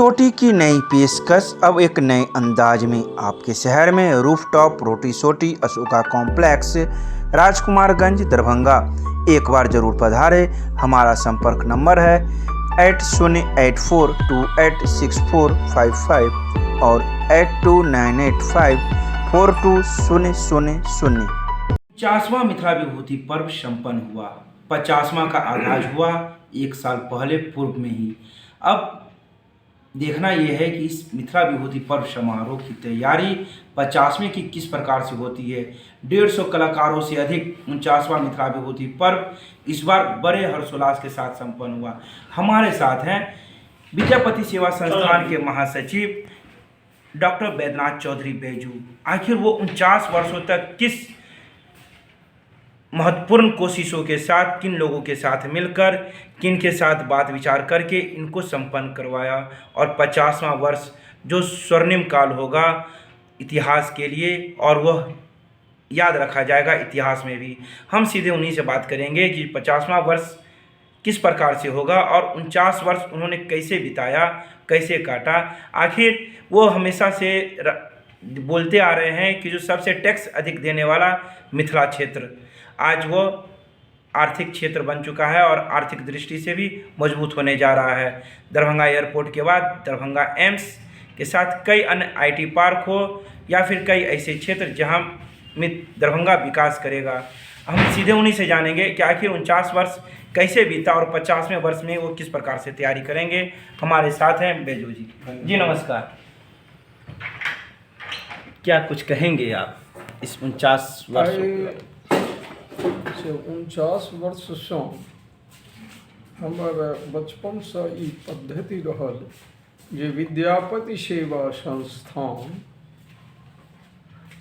सोटी की नई पेशकश अब एक नए अंदाज में आपके शहर में रूफटॉप रोटी सोटी, अशोका कॉम्प्लेक्स, राजकुमारगंज, दरभंगा। एक बार जरूर पधारे। हमारा संपर्क नंबर है 8084286455 और 8298542000। 50वां मिथिला विभूति पर्व संपन्न हुआ। 50वां का आगाज हुआ एक साल पहले पूर्व में ही। अब देखना यह है कि इस मिथिला विभूति पर्व समारोह की तैयारी 50वें की किस प्रकार से होती है। 150 कलाकारों से अधिक 49वां मिथिला विभूति पर्व इस बार बड़े हर्षोल्लास के साथ संपन्न हुआ। हमारे साथ हैं विद्यापति सेवा संस्थान के महासचिव डॉक्टर बैद्यनाथ चौधरी बैजू। आखिर वो 49 वर्षों तक किस महत्वपूर्ण कोशिशों के साथ, किन लोगों के साथ मिलकर, किन के साथ बात विचार करके इनको संपन्न करवाया और 50वां वर्ष जो स्वर्णिम काल होगा इतिहास के लिए और वह याद रखा जाएगा इतिहास में भी। हम सीधे उन्हीं से बात करेंगे कि 50वां वर्ष किस प्रकार से होगा और 49 वर्ष उन्होंने कैसे बिताया, कैसे काटा। आखिर वो हमेशा से बोलते आ रहे हैं कि जो सबसे टैक्स अधिक देने वाला मिथिला क्षेत्र, आज वो आर्थिक क्षेत्र बन चुका है और आर्थिक दृष्टि से भी मजबूत होने जा रहा है। दरभंगा एयरपोर्ट के बाद दरभंगा एम्स के साथ कई अन्य IT park हो या फिर कई ऐसे क्षेत्र जहां दरभंगा विकास करेगा। हम सीधे उन्हीं से जानेंगे कि आखिर 49 वर्ष कैसे बीता और 50वें वर्ष में वो किस प्रकार से तैयारी करेंगे। हमारे साथ हैं बैजू जी। जी नमस्कार, क्या कुछ कहेंगे आप इस 49 वर्ष? से 49 वर्षसँ हमर बचपनसँ ई पद्धति रहल जे विद्यापति सेवा संस्थान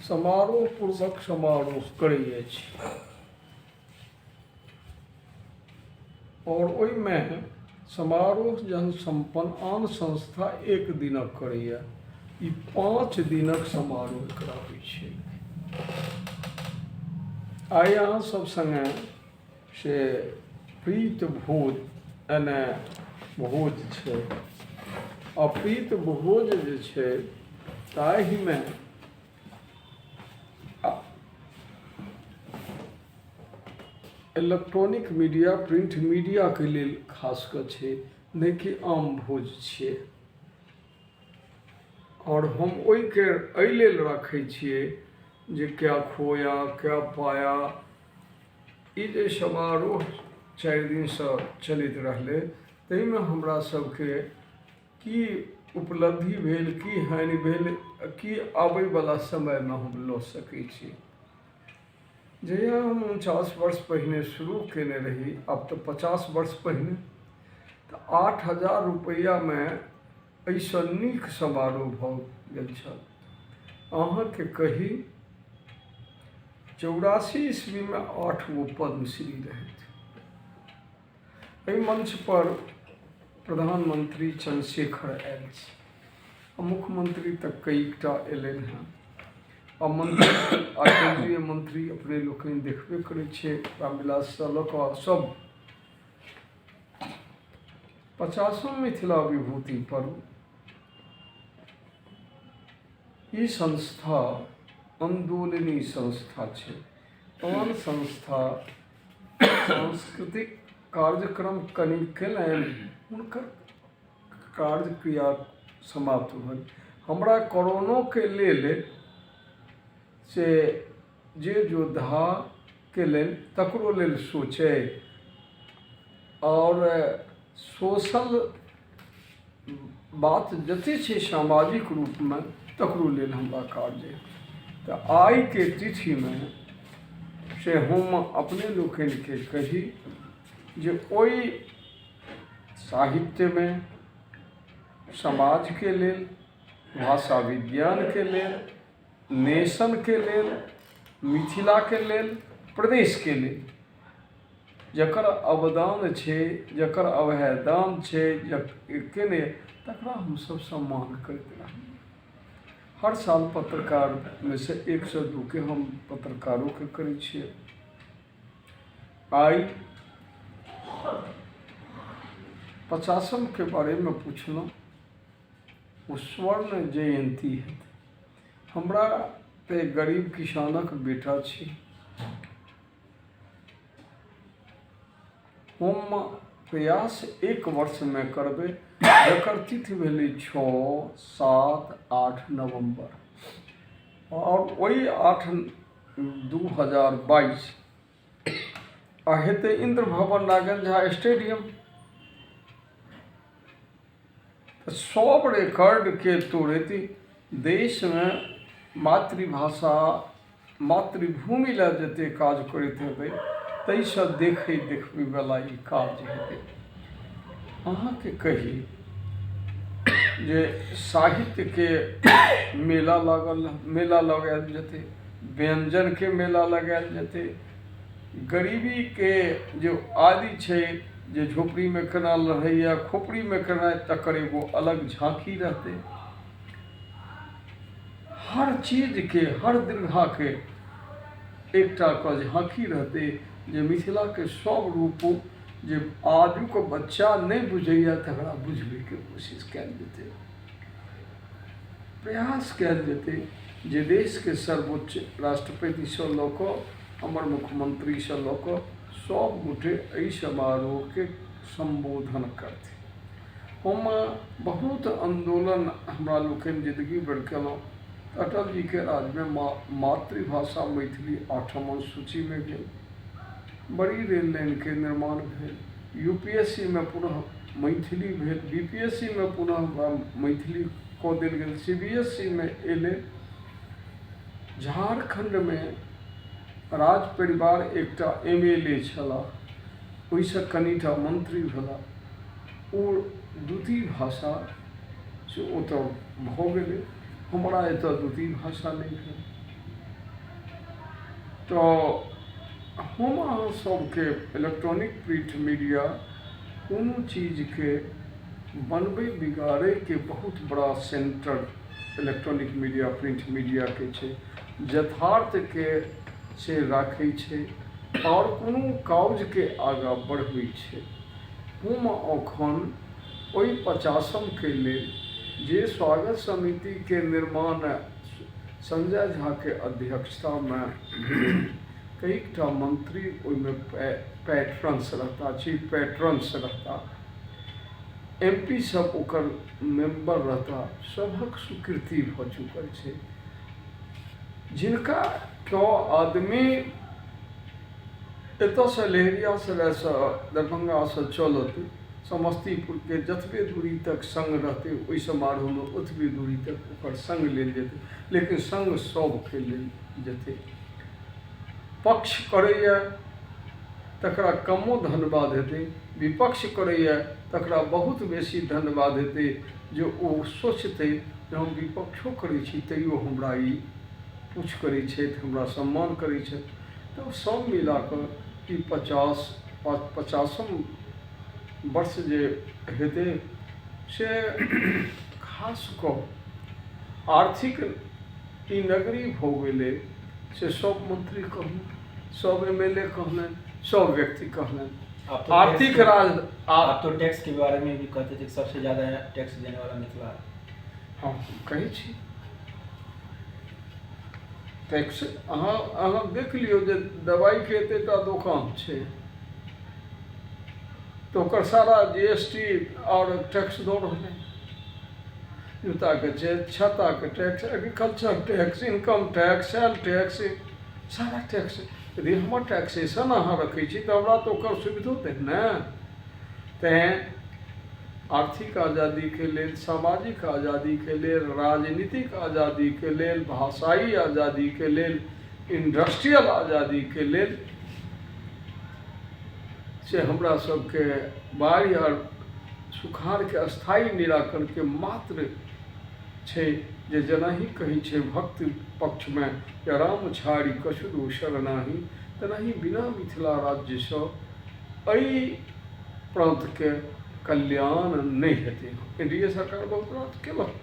समारोह पूर्वक समारोह करै अछि आओर ओहिमे समारोह जहन सम्पन्न आन संस्था एक दिनक करैए, ई 5 दिनक समारोह एकरा होइ छै। आइ अहाँ सब सङ्गे से प्रीत भोज एने भोज छै आ प्रीत भोज जे छै ताहिमे इलेक्ट्रॉनिक मीडिया प्रिंट मीडियाके लेल खास कऽ छै, नहि कि आम भोज छियै। आओर हम ओहिके एहि लेल राखै छियै जे क्या खोया क्या पाया, ई जे समारोह 4 दिनसँ चलैत रहलै ताहिमे हमरा सबके की उपलब्धि भेल, की हानि भेल, की आबैवला समयमे हम लऽ सकै छी। जहिया हम 49 वर्ष पहिने शुरू कयने रही, आब तऽ 50 वर्ष पहिने, तऽ 8000 रुपैआमे एहिसँ नीक समारोह भऽ गेल छल। अहाँके कही 84 ईस्वीमे 8 गो पद्मश्री रहथि। एहि मंचपर प्रधानमंत्री चंद्रशेखर आयल छी आ मुख्यमंत्री तऽ कएकटा अयलनि हेँ आ मंत्री आ केन्द्रीय मंत्री अपने लोकनि देखबे करै छियै, रामविलाससँ लऽ कऽ सभ। 50म मिथिला विभूति पर्व ई संस्था आन्दोलनी संस्था छै। आन संस्था सांस्कृतिक कार्यक्रम कनि कयलनि, हुनकर कार्यक्रिया समाप्त भेल। हमरा कोरोनोके लेल से जे योद्धा कयलनि तकरो लेल सोचय आओर सोशल बात जतेक छै सामाजिक रूपमे तकरो लेल हमरा कार्य। तऽ आइके तिथिमे से हम अपने लोकनिके कही जे ओहि साहित्यमे समाजके लेल, भाषा विज्ञानके लेल, नेशनके लेल, मिथिलाके लेल, प्रदेशके लेल जकर अवदान छै, जकर अभयदान छै, केने तकरा हमसभ सम्मान करैत रहली। हर साल पत्रकारमे से एकसँ दूके हम पत्रकारोके करै छियै। आइ 50मके बारेमे पुछलहुँ। ओ स्वर्ण जयन्ती हेतै। हमरा तऽ गरीब किसानक बेटा छी। हम प्रयास एक वर्षमे करबै, जकर तिथि भेलै 6, 7, 8 नवम्बर आओर ओहि 8/2022 आ हेतै इन्द्र भवन नागेन्द्र झा स्टेडियम। तऽ सभ रिकॉर्डके तोड़ैत देशमे मातृभाषा मातृभूमि लए जते काज करैत हेबै ताहिसँ देखै देखबैवला ई काज हेतै। अहाँके कही जे साहित्यके मेला लागल, मेला लगायल जेतै, व्यञ्जनके मेला लगायल जेतै, गरीबीके जे आदि छै जे झोपड़ीमे केना रहैए, खोपड़ीमे केना, तकर एगो अलग झाँकी रहतै। हर चीजके हर दीर्घाके एकटा कऽ झाँकी रहतै जे मिथिलाके सब रूप जे आजुक बच्चा नहि बुझैए तकरा बुझबैके कोशिश कयल जेतै, प्रयास कयल जेतै जे देशके सर्वोच्च राष्ट्रपतिसँ लऽ कऽ हमर मुख्यमंत्रीसँ लऽ कऽ सब गोटे एहि समारोहके सम्बोधन करथिन। हम बहुत आन्दोलन हमरा लोकनि जिन्दगी भरि केलहुँ। अटल जीके राजमे मातृभाषा मैथिली आठम अनुसूचीमे गेल, बड़ी रेल लाइनके निर्माण भेल, यू पी एस सी मे पुनः मैथिली भेल, बी पी एस सी मे पुनः हमरा मैथिली कऽ देल गेल, सी बी एस सी मे एलै। झारखण्डमे राज परिवार एकटा एम एल ए छलाह, ओहिसँ कनिटा मंत्री भेलाह, ओ द्वितीय भाषा से ओतऽ भऽ गेलै, हमरा एतऽ द्वितीय भाषा नहि भेल। तऽ हम अहाँ सबके इलेक्ट्रॉनिक प्रिंट मीडिया कोनो चीजके बनबै बिगाड़ैके बहुत बड़ा सेन्टर इलेक्ट्रॉनिक मीडिया प्रिंट मीडियाके छै, यथार्थके से राखै छै आओर कोनो काजके आगाँ बढ़बै छै। हम एखन ओहि 50मके लेल जे स्वागत समितिके निर्माण संजय झाके अध्यक्षतामे भेल, कएकटा मंत्री ओहिमे पैट्रन्स रहता, चीफ पैट्रन्स रहता, एम पी सब ओकर मेम्बर रहता, सभक स्वीकृति भऽ चुकल छै। जिनका केओ आदमी एतऽसँ लहेरियासरायसँ दरभंगासँ चलत, समस्तीपुरके जतबे दूरी तक सङ्ग रहतै ओहि समारोहमे ओतबे दूरी तक ओकर सङ्ग लेल जेतै, लेकिन सङ्ग सभके लेल जेतै। पक्ष करैए तकरा कमो धन्यवाद हेतै, विपक्ष करैए तकरा बहुत बेसी धन्यवाद हेतै जे ओ सोचतै जे हम विपक्षो करै छी तैयो हमरा ई पूछ करै छथि, हमरा सम्मान करै छथि। तऽ सब मिलाकऽ ई 50म वर्ष जे हेतै से खास कऽ आर्थिक ई नगरी भऽ गेलै से सब मंत्री कहलनि, सब एम एल ए कहलनि, सब व्यक्ति कहलनि। आप तो आर्थिक टैक्स के- राज आप तो टैक्स के बारे में भी कहते थे कि सबसे ज्यादा टैक्स देने वाला मिथिला है। हँ, कहै छी टैक्स। अहाँ देख लियौ जे दवाइके एतेटा दोकान छै तऽ ओकर सारा जी एस टी आओर टैक्स दऽ रहलै, जूताके छै, छत्ताके tax, agriculture tax, income tax, sale tax, सारा टैक्स। यदि हमर टैक्सेशन अहाँ रखै छी तऽ हमरा तऽ ओकर सुविधो देब ने। तैँ आर्थिक आजादीके लेल, सामाजिक आजादीके लेल, राजनीतिक आजादीके लेल, भाषाई आजादीके लेल, इंडस्ट्रियल आजादीके लेल से हमरा सबके बाढ़ि आओर सुखाड़के स्थायी निराकरणके मात्र छै जे जेनाही कहै छै भक्त पक्षमे जे राम छाड़ि कछु दोसर नाही, तेनाही बिना मिथिला राज्यसँ एहि प्रान्तके कल्याण नहि हेतै। एन डी ए सरकार बहुत रास केलक,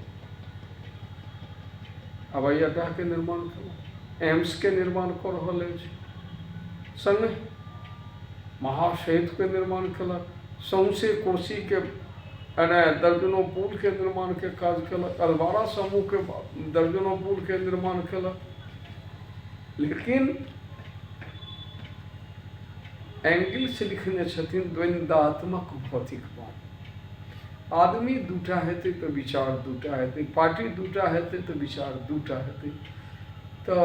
हवाई अड्डाके निर्माण केलक, एम्सके निर्माण कऽ रहल अछि, सङ्गहि महासेतुके निर्माण केलक, सौँसे कोसीके एने दर्जनो पुलके निर्माणके काज केलक, अधवारा समूहके दर्जनो पुलके निर्माण केलक। लेकिन एंगल्स लिखने छथिन द्वन्द्वात्मक भौतिकवाद। आदमी दूटा हेतै तऽ विचार दूटा हेतै, पार्टी दूटा हेतै तऽ विचार दूटा हेतै। तऽ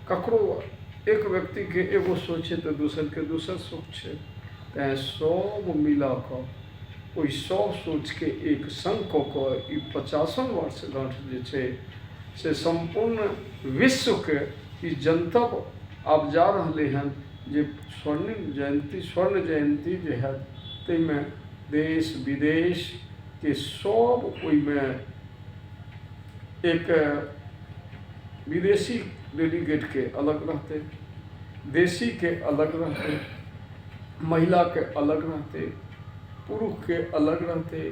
ककरो एक व्यक्तिके एगो सोच छै तऽ दोसरके दोसर सोच छै। तैँ सब मिला कऽ ओहि सब सोचके एक सङ्ग कऽ कऽ ई 50म वर्षगाँठ जे छै से सम्पूर्ण विश्वके ई जनतब आब जा रहलै हन जे स्वर्णिम जयन्ती, स्वर्ण जयन्ती जे हैत ताहिमे देश विदेशके सब ओहिमे एक विदेशी डेलीगेटके अलग रहतै, देशीके अलग रहतै, महिलाके अलग रहतै, पुरुषके अलग रहतै,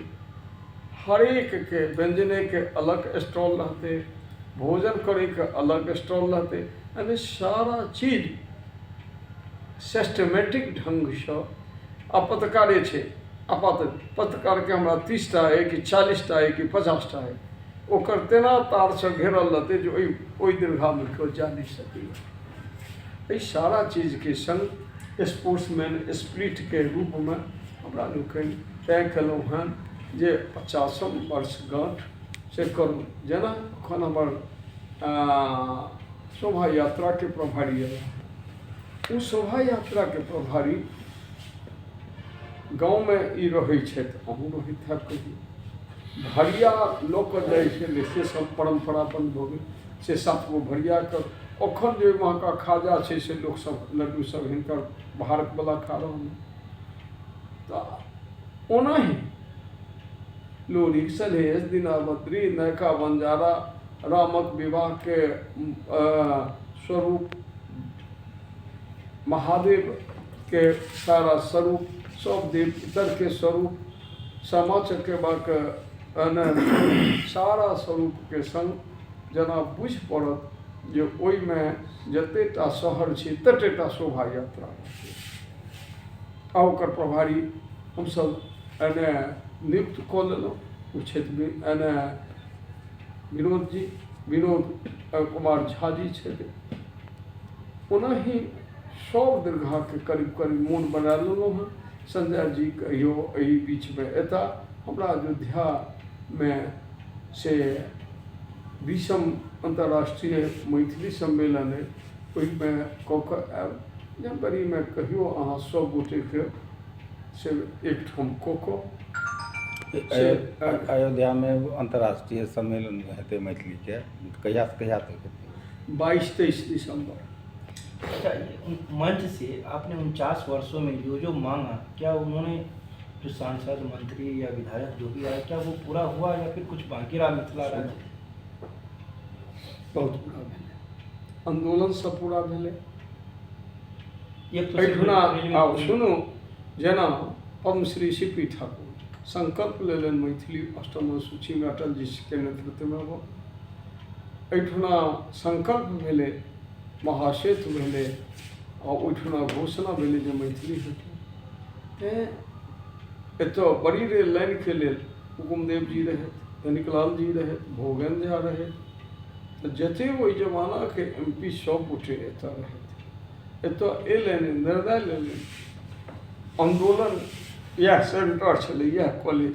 हरेकके व्यञ्जनेके अलग स्टॉल रहतै, भोजन करैके अलग स्टॉल रहतै। यानी सारा चीज सिस्टमेटिक ढङ्गसँ। आ पत्रकारे छै, आपात पत्रकारके हमरा 30टा अइ कि 40टा अइ कि 50टा अइ, ओकर तेना तारसँ घेरल रहतै जे ओहि दीर्घामे केओ जा नहि सकैए। एहि सारा चीजके सङ्ग स्पोर्ट्समैन स्पिरिटके रूपमे हमरा लोकनि तय केलहुँ हँ जे 50म वर्षगाँठ से करू। जेना एखन हमर शोभा यात्राके प्रभारी अयला, ओ शोभा यात्राके प्रभारी गाँवमे ई रहै छथि, अहूँ रहैत हैब कहियो। भरिया लऽ कऽ जाइ छलै से सब परम्परा बन्द भऽ गेल। से 7 गो भरियाके एखन जे वहाँका खाजा छै से लोकसभ लड्डू सब हिनकर भारतवला खा रहल। तऽ ओनाही लोरिक, सलहेस, दीनाभद्री, नयका बंजारा, रामक विवाहके स्वरूप, महादेवके सारा स्वरूप, सब देव पितरके स्वरूप, सामा चकेबाके सारा स्वरूपके सङ्ग जेना बुझि पड़त जे ओहिमे जतेक टा शहर छै ततेक टा शोभा यात्रा रहतै। आ ओकर प्रभारी हमसभ एने नियुक्त कऽ लेलहुँ, ओ छथि एने विनोद जी, विनोद कुमार झा जी छथि। ओनाही सब दीर्घाके करीब करीब मोन बना लेलहुँ हँ। संजय जी कहियो एहि बीचमे एता, हमरा अयोध्यामे से 20म अन्तर्राष्ट्रीय मैथिली सम्मेलन अइ, ओहिमे कऽ कऽ आयब। जनवरीमे कहियो अहाँ सब गोटेके से एकठाम कऽ कऽ से अयोध्यामे अन्तर्राष्ट्रीय सम्मेलन हेतै मैथिलीके, कहियासँ कहिया तक हेतै? 22-23 दिसम्बर। अच्छा, मंच से आपने 49 वर्षों में जो जो मांगा, क्या उन्होंने जो सांसद, मंत्री या विधायक जो भी आए, क्या वो पूरा हुआ या फिर कुछ बाकी रहा मिथिला राज्य? बहुत पूरा भेलै, आंदोलन सब पूरा भेलै। एक तो एहिठुना आब सुनू, जेना पद्मश्री सी पी ठाकुर संकल्प लेलनि मैथिली अष्टम अनुसूचीमे अटल जी के नेतृत्वमे हो। एहिठुना संकल्प भेलै, महासेतु भेलै, आ ओहिठुना घोषणा भेलै जे मैथिली हेतै। तेँ एतऽ बड़ी रेल लाइनके लेल हुकुमदेव जी रहथि, धनिकलाल जी रहथि, भोगन झा रहथि, तऽ जतेक ओहि जमानाके एम पी सब गोटे एतऽ रहथि। एतऽ एलनि, निर्णय लेलनि, आन्दोलन इएह सेन्टर छलै, इएह कॉलेज।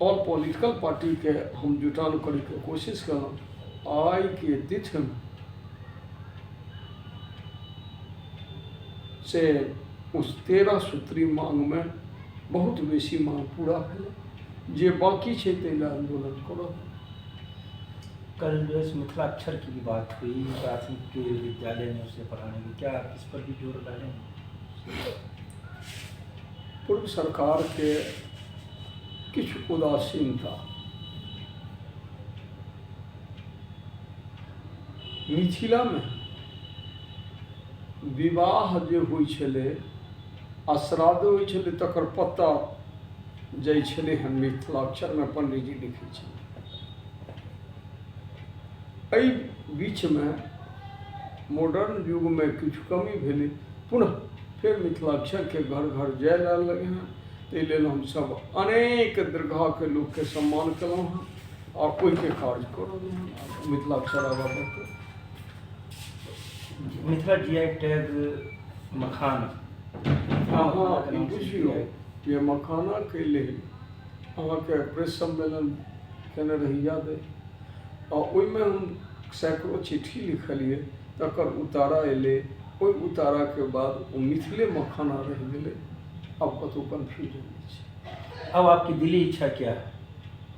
ऑल पॉलिटिकल पार्टीके हम जुटान करैके कोशिश केलहुँ। आइके तिथिमे से उस 13 सूत्री मांगमे बहुत बेसी मांग पूरा भेलै, जे बाँकी छै ताहि लए आन्दोलन करब। कल जो है मिथिलाक्षर की भी बात हुई प्राथमिक के विद्यालय में उसे पढ़ाने की, क्या आप इस पर भी जोर डालेंगे? पूर्व सरकार के किछु उदासीनता मिथिलामे विवाह जे होइ छलै आ श्राद्ध होइ छलै तकर पत्ता जाइ छलै हन मिथिलाक्षरमे पंडीजी लिखै छलै। एहि बीचमे मॉडर्न युगमे किछु कमी भेलै, पुनः फेर मिथिलाक्षरके घर घर जाय लगलै हन। ताहि लेल हमसभ अनेक दरगाहके लोकके सम्मान केलहुँ हँ आ ओहिके कार्य कऽ रहलहुँ हँ। मिथिलाक्षर आगाँ बढ़तै। मिथिला जी I tag मखान। अहाँ ई बुझियौ जे मखानाके लेल अहाँके प्रेस सम्मेलन केने रही, याद अइ? आ ओहिमे हम सैकड़ो चिट्ठी लिखलियै, तकर उतारा एलै। ओहि उताराके बाद ओ मिथिले मखाना रहि गेलै, आब कतहु कन्फ्यूजन नहि छै। अब आपकी दिली इच्छा क्या है?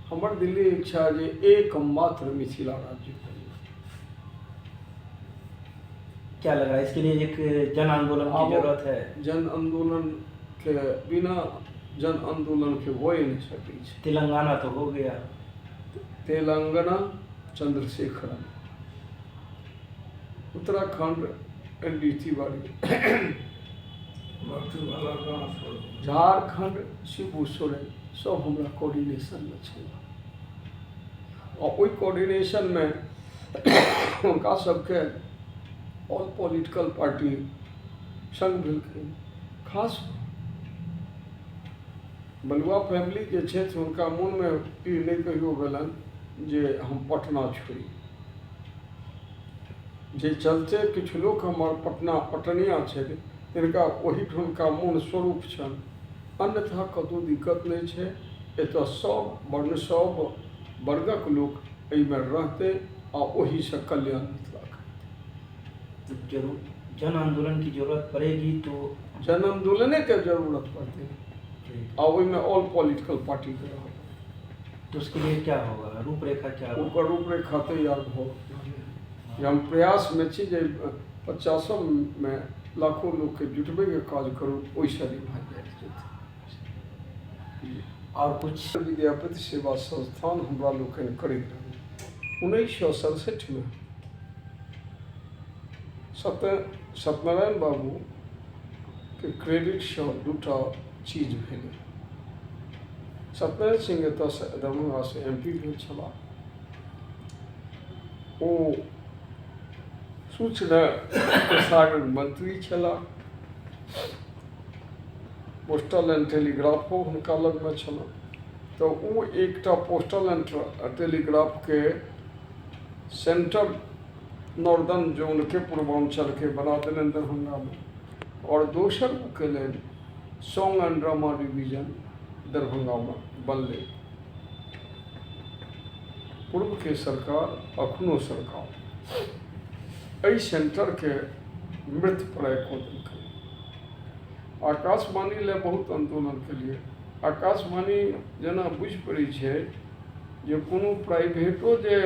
हमर दिली इच्छा जे एकमात्र मिथिला राज्य बनै। क्या लग रहा है इसके लिए एक जन आंदोलन की आब जरूरत है? जन आंदोलन के बिना जन आंदोलन के हो नहि सकै छै। तेलंगाना तो हो गया। तेलंगाना चंद्रशेखरन, उत्तराखंड एन डी तिवारी, झारखंड शिबू सोरेन, सब हमरा कोऑर्डिनेशनमे छै। आ ओहि कोऑर्डिनेशनमे हुनका सबके ऑल पॉलिटिकल पार्टी सङ्ग भेलखिन। खास बलुआ फैमिली जे छथि हुनका मोनमे ई नहि कहियो भेलनि जे हम पटना छोड़ी। जे चलते किछु लोक हमर पटना पटनिया छथि तिनका ओहिठुनका मोन स्वरूप छनि, अन्यथा कतहु दिक्कत नहि छै। एतऽ सब वर्ण सब वर्गक लोक एहिमे रहतै आ ओहिसँ कल्याण मिथिलाके हेतै। जरूर जन आंदोलन की जरूरत पड़ेगी तो जन आंदोलनेके जरूरत पड़तै आ ओहिमे ऑल पॉलिटिकल पार्टीके रहत। तो उसके लिए क्या होगा, रूपरेखा क्या होगा? ओकर रूपरेखा तैयार भऽ रहलै हँ। जे हम प्रयासमे छी जे 50मे लाखो लोकके जुटबैके काज करू, ओहिसँ नहि भए जेतै। आओर कुछ विद्यापति सेवा संस्थान हमरा लोकनि करैत रहलहुँ। 1967मे सत्यनारायण बाबूके क्रेडिटसँ दूटा चीज भेलै। सत्यनारायण सिंह एतऽसँ दरभंगासँ एम पी भेल छलाह। ओ सूचना प्रसारण मंत्री छलाह। पोस्टल एंड टेलीग्राफो हुनका लगमे छलनि। तऽ ओ एकटा पोस्टल एंड टेलीग्राफके सेंट्रल नॉर्दर्न जोनके पूर्वांचलके बना देलनि दरभंगामे। आओर दोसर ओ कयलनि सॉन्ग एंड ड्रामा डिवीजन दरभंगामे बनलै। पूर्वके सरकार अखनो सरकार एहि सेंटरके मृत प्राय कऽ देलकै। आकाशवाणी लए बहुत आन्दोलन केलियै। आकाशवाणी जेना बुझि पड़ै छै जे कोनो प्राइवेटो जे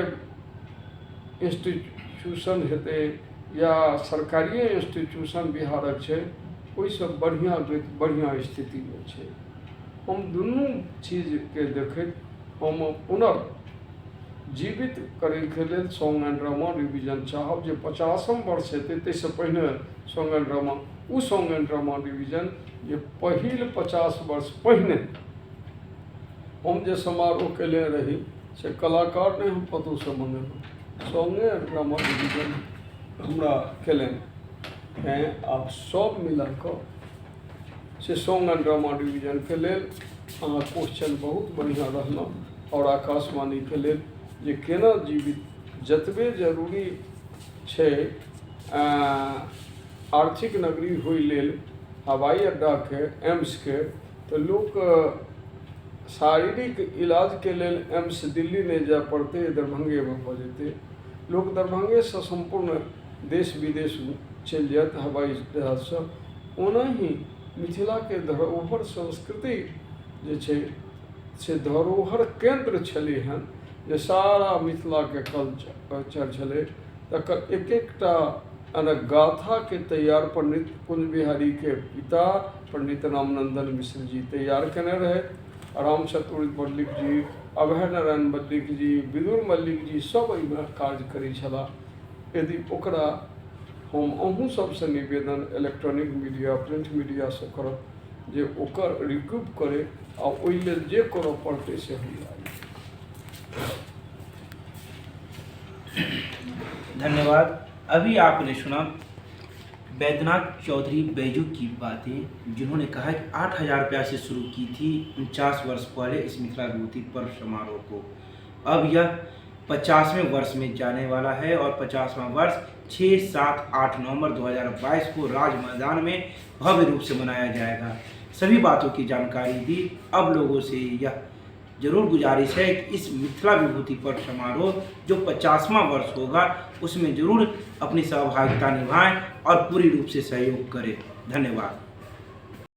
इंस्टीट्यूशन हेतै या सरकारिए इंस्टीट्यूशन बिहारक छै ओहिसँ बढ़िआँ बढ़िआँ स्थितिमे छै। हम दुनू चीजके देखैत हम पुनर्जीवित करैके लेल सॉन्ग एंड ड्रामा डिवीजन चाहब जे 50म वर्ष हेतै ताहिसँ पहिने सॉन्ग एंड ड्रामा, ओ सॉन्ग एंड ड्रामा डिवीजन जे पहिल 50 वर्ष पहिने हम जे समारोह कयने रही से कलाकार नहि हम कतहुसँ मङ्गेलहुँ, सॉन्गे एंड ड्रामा डिवीजन हमरा कयलनि। तैँ आब सभ मिला कऽ से सॉन्ग एंड ड्रामा डिवीजनके लेल अहाँ क्वेश्चन बहुत बढ़िआँ रहलहुँ। आओर आकाशवाणीके लेल जे केना जीवित जतबे जरूरी छै आर्थिक नगरी होइ लेल हवाई अड्डाके, एम्सके, तऽ लोक शारीरिक इलाजके लेल एम्स दिल्ली नहि जाय पड़तै, दरभंगेमे भऽ जेतै। लोक दरभंगेसँ सम्पूर्ण देश विदेश चलि जायत हवाई जहाजसँ। ओनाही मिथिलाके धरोहर संस्कृति जे छै से धरोहर केन्द्र छलै हन जे सारा मिथिलाके कल्चर छलै तकर एक एकटा गाथाके तैयार पंडित कुंज बिहारीके पिता पंडित रामनन्दन मिश्र जी तैयार केने रहथि। राम चतुर मल्लिक जी, अभय नारायण मल्लिक जी, विदुर मल्लिक जी सब एहिमे कार्य करै छलाह। यदि ओकरा हम अहूँ सबसँ निवेदन इलेक्ट्रॉनिक मीडिया प्रिंट मीडियासँ करब जे ओकर रिक्यूब करै आ ओहि लेल जे करऽ पड़तै से हमरा। धन्यवाद। अभी आपने सुना बैद्यनाथ चौधरी बैजू की बातें, जिन्होंने कहा कि 8,000 रुपया से शुरू की थी 49 वर्ष पहले इस मिथिला विभूति पर्व समारोह को। अब यह 50वें वर्ष में जाने वाला है और 50वां वर्ष 6, 7, 8 नवंबर 2022 को राज मैदान में भव्य रूप से मनाया जाएगा। सभी बातों की जानकारी दी। अब लोगों से यह जरूर गुजारिश है कि इस मिथिला विभूति पर्व समारोह जो 50वां वर्ष होगा उसमें जरूर अपनी सहभागिता निभाएं और पूरी रूप से सहयोग करें। धन्यवाद।